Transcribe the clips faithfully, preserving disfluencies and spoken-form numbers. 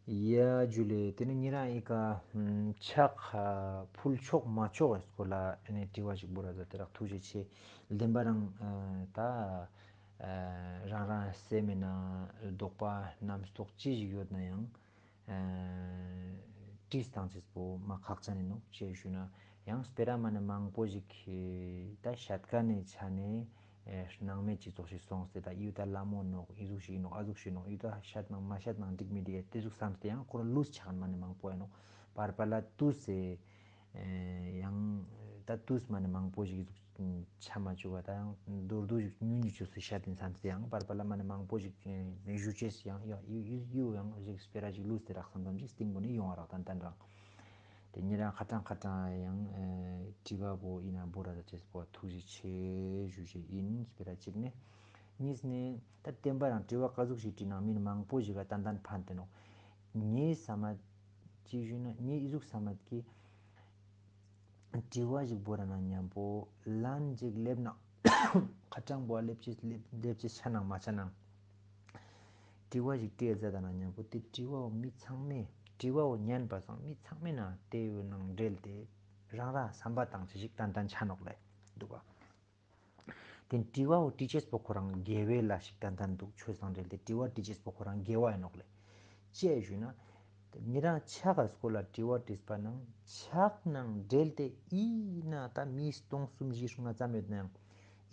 ཡ་ཇུ་ལེ། ཏེ་ནེ་ཉེ་རང་ངི་ཀ་ཕྱག་ཕུལ་ཆོག་མ་ཆོག་གི་སྐོར་ལ་ཨ་ནི་དྲི་བ་ཞིག་བོར་ར་ཟ། ཏེ་རག་ཐུགས་རྗེ་ཆེ། ལྡན་པ་རང་ད་རང་རང་སེམས་མེད་ན་དོགས་པ་རྣམ་རྟོག་ཅི་ཞིག་ཡོད་ན་ཡང་དྲིས་ཏང་ཅེས་པོ་མ་ཁག་ཅན་ཨིན་ནོག་ཅི་ཞུ་ན་ཡང་སྤེ་ར་མ་ནེ་མང་པོ་ཞིག་ད་ཤད་ཁན་ནི་ཆ་ནེ་སྣང་མེད་ཅིག་ཙོགས་ཤིག་སོང་སྟེ་ད་ཡུ་ད་ལ་མོ་ནོག་ཨི་ཟུག་ཞིག་ཨིན་ནོག་ཨ་ཟུག་ཞིག་ཨིན་ནོག་ཡུ་ད་ཤད་ནང་མ་ཤད་ནང་འགྲིག་མི་འགྲིག་ཏེ་ཟུག་སམ་སྟེ་ཡང་ཁོ་རང་ལུས་ཆ་ཁན་མ་ནེ་མང་པོ་ཨིན་ནོག། བར་བར་ལ་ཏུས་སེ་ཡང་ད་ཏུས་མ་ནེ་མང་པོ་ཞིག་ཨི་ཟུག་ཆ་མ་ཅུག་པ་ད་ཡང་མདོར་བསྡུས་ཤིག་ཉུང་ཉུང་ཅུག་སེ་ཤད་ཨིན་སམ་སྟེ་ཡང་བར་བར་ལ་མ་ནེ་མང་པོ་ཞིག་ཞུ་ཅེས་ཡང་ཡང་ཡུ་ཡུ་ཡང་ཞིག་སྤེ་ར་ཞིག་ལུས་ཏེ་རག་སམ་སམ་ཞིག་སྟིང་པོ་ནེ་ཡོང་བ་རག་ཏན་ཏན་རང་། ཏེ་ཉེ་རང་ཁ་ཏང་ཁ་ཏང་ཡང་དྲི་བ་བོ་ཨིན་ན་བོར་ར་ཟ་ཅེས་པོ་ཐུགས་རྗེ་ཆེ་ཞུ་ཅེས་ཨིན། སྤེ་ར་ཅིག་ནེ་གཉིས་ནེ་ད་ལྡན་པ་རང་དྲི་བ་ཀ་ཟུག་ཞིག་དྲིས་ནང་མི་མང་པོ་ཞིག་ག་ཏན་ཏན་ཕན་ཏེ་ནོག། ངའི་སམ་མད་ཅི་ཞུ་ན་ངའི་ཨི་ཟུག་སམ་མད་ཀི་དྲི་བ་ཞིག་བོར་ར་ན་ཉམ་པོ་ལན་ཅིག་ལེབ་ན་ཁ་ཏང་བོ་ལེབ་ཅེས་ལེབ་ལེབ་ཅེས་ཆ་ནང་མ་ཆ་ནང་དྲི་བ་ཞིག་དྲིས་ཟ་ད་ན་ཉམ་པོ་ཏེ་དྲི་བ་བོ་མི་ཚང་མས་དྲི་བ་བོ་ཉན་པ་སང་མི་ཚང་མས་ན་ཏེ་བོ་ནང་འབྲེལ་ཏེ་རང་རང་སམ་པ་ཏང་ཅེས་ཞིག་ཏན་ཏན་ཆ་ནོག་ལེ། དུག་ག། ཏེ་དྲི་བ་བོ་དྲི་ཅེས་པོ་ཁོ་རང་དགེ་བའི་ལས་ཤིག་ཏན་ཏན་དུག། ཆོས་དང་འབྲེལ་ཏེ་དྲི་བ་དྲི་ཅེས་པོ་ཁོ་རང་དགེ་བ་ཨིན་ནོག་ལེ། ཅི་ཞུ་ན་ཉེ་རང་ཕྱག་གི་སྐོར་ལ་དྲི་བ་དྲིས་པ་ནང་ཕྱག་ནང་འབྲེལ་ཏེ་ཨིན་ན་ད་མི་སྟོང་གསུམ་བཞི་ལྔ་ཙམ་ཡོད་ནའང་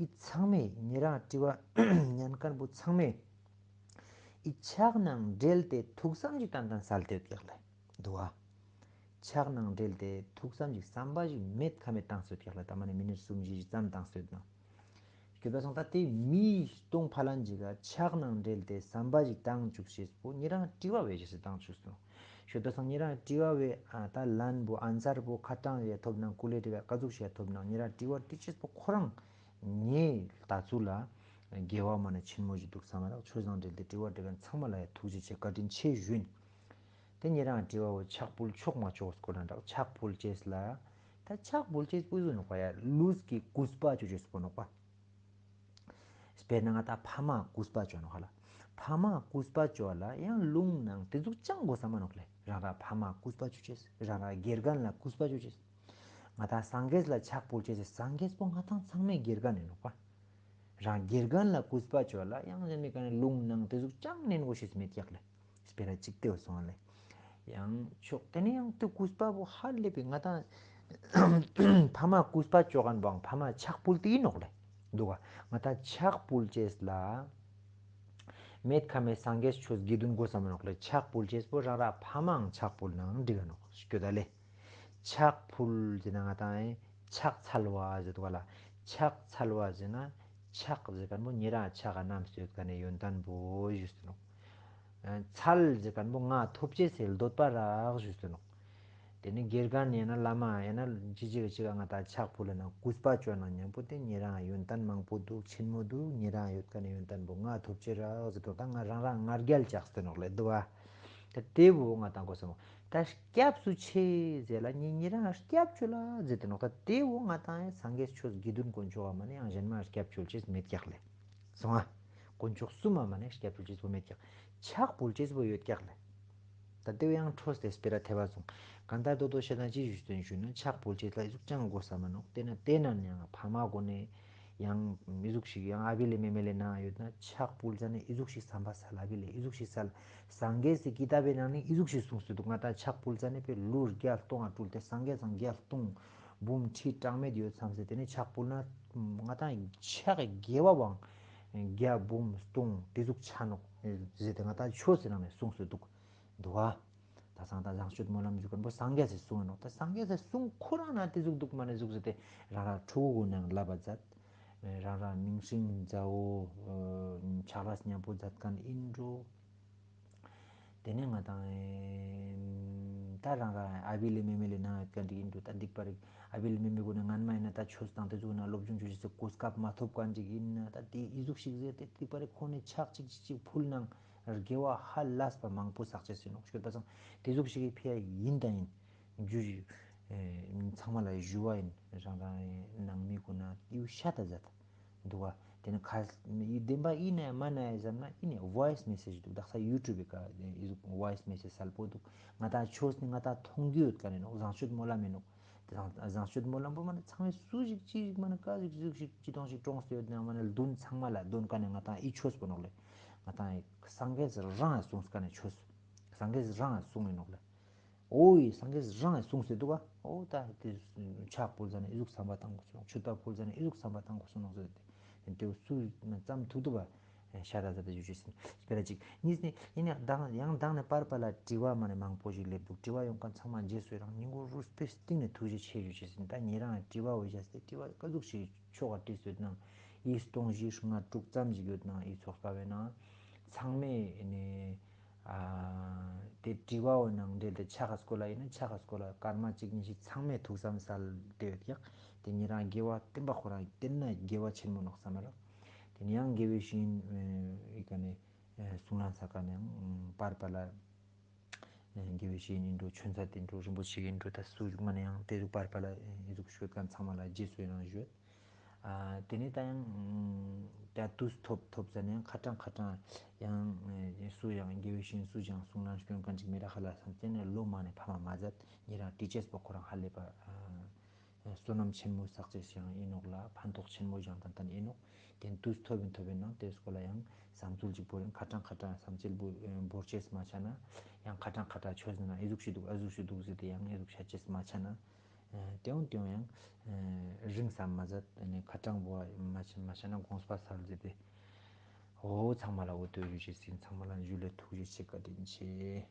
ཨི་ཚང་མས་ཉེ་རང་དྲི་བ་ཉན་ཁན་བོ་ཚང་མས་ཨི་ཕྱག་ནང་འབྲེལ་ཏེ་ཐུགས་བསམ་ཞིག་ཏན་ཏན་སལ་ཏེ་ཡོད་ཀྱག་ལེ། དུག་ག། ཕྱག་ནང་འབྲེལ་ཏེ་ཐུགས་བསམ་ཞིག་སམ་པ་ཞིག་མེད་ཁ་མེད་ཏང་སྟེ་ཡོད་ཀྱག་ལེ། ད་མ་ནེ་མི་ནིཊ་གསུམ་བཞི་ཙམ་ཏང་སྟེ་ཡོད་ན། སྐྱོད་པ་སང་ད་ཏེ་མི་སྟོང་ཕ་ལན་ཅིག་ག་ཕྱག་ནང་འབྲེལ་ཏེ་སམ་པ་ཞིག་ཏང་ཅུག་ཅེས་པོ་ཉེ་རང་དྲི་བ་བོ་ཞིག་སེ་ཏང་ཅུག་སོང་། སྐྱོད་པ་སང་ཉེ་རང་དྲི་བ་བོའི་ད་ལན་བོ་ཨན་སར་བོ་ཁ་ཏང་ཡ་ཐོབ་ན་ཀུ་ལེ་དྲི་བ་ཀ་ཟུག་ཞིག་ཡ་ཐོབ་ན་ཉེ་རང་དྲི་བ་དྲི་ཅེས་པོ་ཁོ་རང་ངའི་ལྟ་ཚུལ་ལ་དགེ་བ་མ་ནེ་ཆེན་མོ་ཞིག་དུག་སམ་མ་རག། ཆོས་དང་འབྲེལ་ཏེ་དྲི་བ་དྲི་ཁན་ཚང་མ་ལ་ཡ་ཐུགས་རྗེ་ཆེ་བཀའ་དྲིན་ཆེ་ཞུ་ཨིན། ཏེ་ཉེ་རང་དྲི་བ་བོ་ཕྱག་ཕུལ་ཆོག་མ་ཆོག་སྐོར་ལ་འདྲ། ཕྱག་ཕུལ་ཅེས་ལ་ད་ཕྱག་ཕུལ་ཅེས་པོ་ཟུག་ནོག་པ་ཡ་ལུས་ཀྱི་གུས་པ་ཅོ་ཅེས་པོ་ནོག་པ། སྤེར་ན་ང་ཏང་ཕ་མ་གུས་པ་ཅོ་ནོག་ཧ་ལ། ཕ་མ་གུས་པ་ཅོ་ལ་ཡང་ལུང་ནང་ཏེ་ཟུག་ཅང་གོས་ས་མ་ནོག་ལེ། རང་རང་ཕ་མ་གུས་པ་ཅོ་ཅེས། རང་རང་དགེ་རྒན་ལ་གུས་པ་ཅོ་ཅེས། ང་ཏང་སངས་རྒྱས་ལ་ཕྱག་ཕུལ་ཅེས་སི་སངས་རྒྱས་པོ་ང་ཏང་ཚང་མའི་དགེ་རྒན་ཨིན་ནོག་པ། རང་དགེ་རྒན་ལ་གུས་པ་ཅོ་ལ་ཡང་ཞན་མི་ཀ་ནེ་ལུང་ནང་ཏེ་ཟུག་ཅང་ནན་གོ་ཤེས་མེད་ཀྱག་ལེ། སྤེ་ར་ཅིག་ཏེ་བོ་སོང་ལེ། ཡང་ཆོག་ཏེ་ནེ་ཡང་ཏེ་གུས་པ་བོ་ཧ་ལས་པའི་ང་ཏང་ཕ་མ་གུས་པ་ཅོ་ཁན་བོའང་ཕ་མ་ཕྱག་ཕུལ་ཏེ་ཨིན་ནོག་ལེ། དུག་ག། ང་ཏང་ཕྱག་ཕུལ་ཅེས་ལ་མེད་ཁ་མེད་སངས་རྒྱས་ཆོས་དགེ་འདུན་གོས་ས་མ་ནོག་ལེ། ཕྱག་ཕུལ་ཅེས་པོ་རང་རང་ཕ་མའང་ཕྱག་ཕུལ་ནའང་འགྲིག་ག་ནོག་སྐྱོད་ད་ལེ། ཕྱག་ཕུལ་ཟེར་ན་ང་ཏང་ཨེ་ཕྱག་འཚལ་བ་ཟེར་དུག་ག་ལ། ཕྱག་འཚལ་བ་ཟེར་ན་ཕྱག་ཟེར་ཁན་བོ་ཉེ་རང་ཕྱག་ག་རྣམས་སུ་ཡོད་ཁན་ནི་ཡོན་ཏན་བོ་ཞུས་ཏེ་ནོག། འཚལ་ཟེར་ཁན་བོ་ང་ཐོབ་ཅེས་སི་འདོད་པ་རག་ཞུས་ཏེ་ནོག། ཏེ་ནེ་དགེ་རྒན་ཡང་ན་བླ་མ་ཡང་ན་ཅི་ཅིག་ཅིག་ག་ང་ཏང་ཕྱག་ཕུལ་ན་གུས་པ་ཅོ་ན་ཉམ་པོ་ཏེ་ཉེ་རང་ཡོན་ཏན་མང་པོ་དུག་ཆེན་མོ་དུག་ཉེ་རང་ཡོད་ཁན་ནི་ཡོན་ཏན་བོ་ང་ཐོབ་ཅེས་རག་ཟེར་དུག། ད་ང་རང་རང་ང་རྒྱལ་ཅོས་ཏེ་ནོག་ལེ་དུག་ག། ད་ཏེ་བོ་ང་ཏང་གོས་ས་མ་ནོག། ད་སྐྱབས་སུ་མཆི་ཟེར་ལ་ཉེ་ཉེ་རང་སྐྱབས་བཅོལ་ལ་ཟེར་ཏེ་ནོག། ད་ཏེ་བོ་ང་ཏང་ཡང་སངས་རྒྱས་ཆོས་དགེ་འདུན་དཀོན་མཆོག་ག་མ་ནེ་ཡང་ཞན་མ་སྐྱབས་བཅོལ་ཅེས་མེད་ཀྱག་ལེ། སོང་ང་། དཀོན་མཆོག་གསུམ་མ་མ་ནེ་སྐྱབས་བཅོལ་ཅེས་པོ་མེད་ཀྱག། ཕྱག་ཕུལ་ཅེས་པོ་ཡོད་ཀྱག་ལེ། ད་ཏེ་བོ་ཡང་འཕྲོས་ཏེ་སྤེ་ར་ཐེ་བ་སོང་། གང་ལྟར་དོ་དོ་ཤེ་ན་ཅི་ཞུས་ཏེ་ཞུ་ན་ཕྱག་ཕུལ་ཅེས་ལ་ཨི་ཟུག་ཅང་གོས་ས་མ་ནོག། ཏེ་ན་ཏེ་ན་ཡང་ཕ་མ་གུན་ནེ་ཡང་ཨི་ཟུག་ཞིག་ཡང་ཨ་བི་ལེ་མེ་མེ་ལེ་ནང་ཡོད་ན་ཕྱག་ཕུལ་ཟ་ནེ་ཨི་ཟུག་ཞིག་སམ་པ་སལ། ཨ་བི་ལེ་ཨི་ཟུག་ཞིག་སལ། སངས་རྒྱས་སི་ཀི་ཏབ་བི་ནང་ནེ་ཨི་ཟུག་ཞིག་གསུངས་སེ་དུག། ང་ཏང་ཕྱག་ཕུལ་ཟ་ནེ་པེ་ལུས་བརྒྱ་སྟོང་ང་སྤྲུལ་ཏེ་སངས་རྒྱས་སང་བརྒྱ་སྟོང་འབུམ་ཁྲི་གྲངས་མེད་ཡོད་སམ་སེ་ཏེ་ནེ་ཕྱག་ཕུལ་ན་ང་ཏང་ཕྱག་གི་དགེ་བ་བོའང་བརྒྱ་འབུམ་སྟོང་ཏེ་ཟུག་ཆ་ནོག་ཟེར་ཏེ་ང་ཏང་ཆོས་སི་ནང་ནེ་གསུངས་སེ་དུག། དུག་ག། ད་སང་ད་བཟང་སྤྱོད་སྨོན་ལམ་ཞུ་ཁན་བོ་སངས་རྒྱས་སི་གསུང་ཨིན་ནོག། ད་སངས་རྒྱས་སི་གསུང་ཁོ་རང་ན་ཏེ་ཟུག་དུག་མ་ནེ་ཟུག་ཟེར་ཏེ་རང་རང་ཕྲུ་གུ་གུན་ནང་ལབ་པ་མཛད། རང་རང་མིང་སྲིང་མཛའ་བོ་ཕྱག་ལས་ཉམ་པོ་མཛད་ཁན་ཨིན་འགྲོ། ཏེ་ནེ་ང་ཏང་ད་རང་རང་ཨ་བི་ལེ་མེ་མེ་ལེ་ནང་ཡོད་ཁན་ཅིག་ཨིན་འགྲོ། ད་སྡིག་པ་རིག་ཨ་བི་ལེ་མེ་མེ་གུན་ནེ་སྔན་མ་ཨིན་ན་ད་ཆོས་དང་ཏེ་ཟུག་ན་སློབ་སྦྱོང་ཅོ་ཅེས་སི་གོ་སྐབས་མ་ཐོབ་ཁན་ཅིག་ཨིན་ན་ད་ཏེ་ཨི་ཟུག་ཞིག་ཟེར་ཏེ་སྡིག་པ་རིག་ཁོང་ནེ་ཕྱག་ཅིག་ཅིག་ཅིག་ཕུལ་ནང་དགེ་བ་ཧ་ལས་པ་མང་པོ་བསགས་ཅེས་ཨིན་ནོག། སྐྱོད་པ་སང་ཏེ་ཟུག་ཞིག་གི་ཕི་ཡ་ཨིན་ད་ཨིན། རྒྱུ་ཞིག་ཚང་མ་ལ་ཞུ་བ་ཨིན། རང་རང་ནང་མི་གུན་ན་ཡུ་ཤ་ད་མཛད་དུག་ག། དེ་ནི་ཁ་ཡི་བདེན་པ་ཡིན་ནའི་མན་ནའི་བསམ་ན་ཡིན་ནའི་ཝོ་ཡིས་མེ་སེཇ་འདུག། དག་ས་ཡུ་ཊུབ་བི་ཀ་ཨི་ཟུག་ཝོ་ཡིས་མེ་སེཇ་གསལ་པོ་འདུག། ང་ཏང་ཆོས་ནི་ང་ཏང་མཐོང་རྒྱུ་ཡོད་མཁན་ནི་ནོག། བཟང་སྤྱོད་སྨོན་ལམ་ཡིན་ནོག། དེ་བཟང་བཟང་སྤྱོད་སྨོན་ལམ་པོ་མ་ནི་ཚང་མས་སུ་ཞིག་ཅི་ཞིག་མ་ནི་ཀ་ཞིག་ཟུག་ཞིག་ཅི་དོང་ཞིག་གྲོངས་ཏེ་ཡོད་ན་མ་ནི་དོན་ཚང་མ་ལ་དོན་མཁན་ནི་ང་ཏང་ཨི་ཆོས་པོ་ནོག་ལེ། ང་ཏང་ཨི་སངས་རྒྱས་རང་ངི་གསུངས་མཁན་ནི་ཆོས། སངས་རྒྱས་རང་ངི་གསུངས་ཡིན་ནོག་ལེ། འོ་ཡི་སངས་རྒྱས་རང་ངི་གསུངས་ཏེ་འདུག་ག། འོ་ད་དེ་ཕྱག་ཕུལ་ཟ་ནེ་ཨི་ཟུག་བསམ་པ་བཏང་དགོས་སོང་། མཆོད་པ་ཕུལ་ཟ་ནེ་ཨི་ཟུག་བསམ་པ་བཏང་དགོས་སོང་ནོག་ཟེར་ཏེ། དེ་སུ་ཙམ་ཐུག་ཐུབ་པ་ཤ་ད་ཟ་ད་ཞུ་ཅེས་ཡིན། དཔེར་ན་ཅིག་གཉིས་ནི་ཡིན་ཡང་དང་ཡང་དང་ནི་པར་པ་ལ་དྲི་བ་མ་ནི་མང་པོ་ཞིག་སླེབས་འདུག། དྲི་བ་ཡོང་མཁན་ཚང་མ་རྗེས་སུ་ཡི་རང་སྙིང་ཁོང་རུས་པའི་གཏིང་ནས་ཐུགས་རྗེ་ཆེ་ཞུ་ཅེས་ཡིན། ད་ཉེ་རང་དྲི་བ་འོ་བཞག་སྟེ་དྲི་བ་ཀ་ཟུག་ཞིག་ཆོག་ག་དྲིས་ཡོད་ནང་ཨི་སྟོང་བཞི་ལྔ་དྲུག་ཙམ་ཞིག་ཡོད་ནང་ཨི་ཚོགས་པ་བས་ནང་ཚང་མས་ནི། ཨ་དེ་དྲི་བ་འོ་ནང་འབྲེལ་ཏེ་ཕྱག་ག་སྐོར་ལ་ཡིན་ན་ཕྱག་ག་སྐོར་ལ་སྐར་མ་གཅིག་གཉིས་ཤིག་ཚང་མས་ཐུགས་བསམ་སལ་ཏེ་ཡོད་ཀྱག། དེ་ཉེ་རང་དགེ་བ་བསྟན་པ་ཁོ་རང་བསྟན་ན་དགེ་བ་ཆེན་མོ་ནོག་བསམ་མ་རག། དེ་ནི་ཡང་དགེ་བའི་བཤེས་གཉེན་ཨེ་ཨི་ཀ་ནས་ཨེ་གསུང་ལན་ས་ཀ་ནས་ཡང་པར་པ་ལ་ཨེ་དགེ་བའི་བཤེས་གཉེན་འགྲོ་ཆོན་ཚ་དེ་འགྲོ་རིན་པོ་ཆེ་གི་འགྲོ་ད་སུ་ཞིག་མ་ནས་ཡང་དེ་ཟུག་པར་པ་ལ་ཨེ་ཨི་ཟུག་ཤོད་མཁན་ཚང་མ་ལ་རྗེས་སུ་ཡི་རང་ཞུ། ཨ་དེ་ནས་ད་ཡང་ད་དུས་ཐོབ་ཐོབ་ཟ་ནས་ཡང་ཁ་གྲངས་ཁ་གྲངས་ཡང་ཨེ་སུ་ཡང་དགེ་བའི་བཤེས་གཉེན་སུ་ཡང་གསུང་ལན་སྐྱོན་མཁན་ཅིག་མི་རག་ཧ་ལ་བསམ་སྟེ་ནས་ལོ་མ་ནས་ཕ་མ་མ་མཛད། ཉེ་རང་དྲི་ཅེས་པོ་ཁོ་རང་ཧ་ལས་པ་ཨ་བསོད་ནམས་ཆེན་མོ་བསགས་ཅེས་ཡང་ཡིན་ནོག་ལ་ཕན་ཐོགས་ཆེན་མོ་ཡང་ཏན་ཏན་ཡིན་ནོག། དེ་དུས་ཐོབ་ཡིན་ཐོབ་ཡིན་ནང་དེ་སྐོར་ལ་ཡང་བསམ་ཚུལ་ཅིག་བོར་ཡིན། ཁ་གྲངས་ཁ་གྲངས་བསམ་ཚུལ་བོ་བོར་ཅེས་མ་ཆ་ན་ཡང་ཁ་གྲངས་ཁ་གྲངས་ཆོས་ཟེར་ན་ཨི་ཟུག་ཞིག་འདུག་ཨ་ཟུག་ཞིག་འདུག་ཟེར་ཏེ་ཡང་ཨི་ཟུག་ཤ་ཅེས་མ་ཆ་ན། ཨ་དེའང་དེའང་ཡང་ཨ་རིང་བསམ་མ་ཟད་ཨ་ནི་ཁ་གྲངས་བོ་མ་ཆ་མ་ཆ་ན་དགོངས་པ་སལ་ཟེར་ཏེ། འོ་ཚང་མ་ལ་འོ་དོ་ཞུ་ཅེས་ཡིན། ཚང་མ་ལ་ཇུ་ལེ་ཐུགས་རྗེ་ཆེ་བཀའ་དྲིན་ཆེ།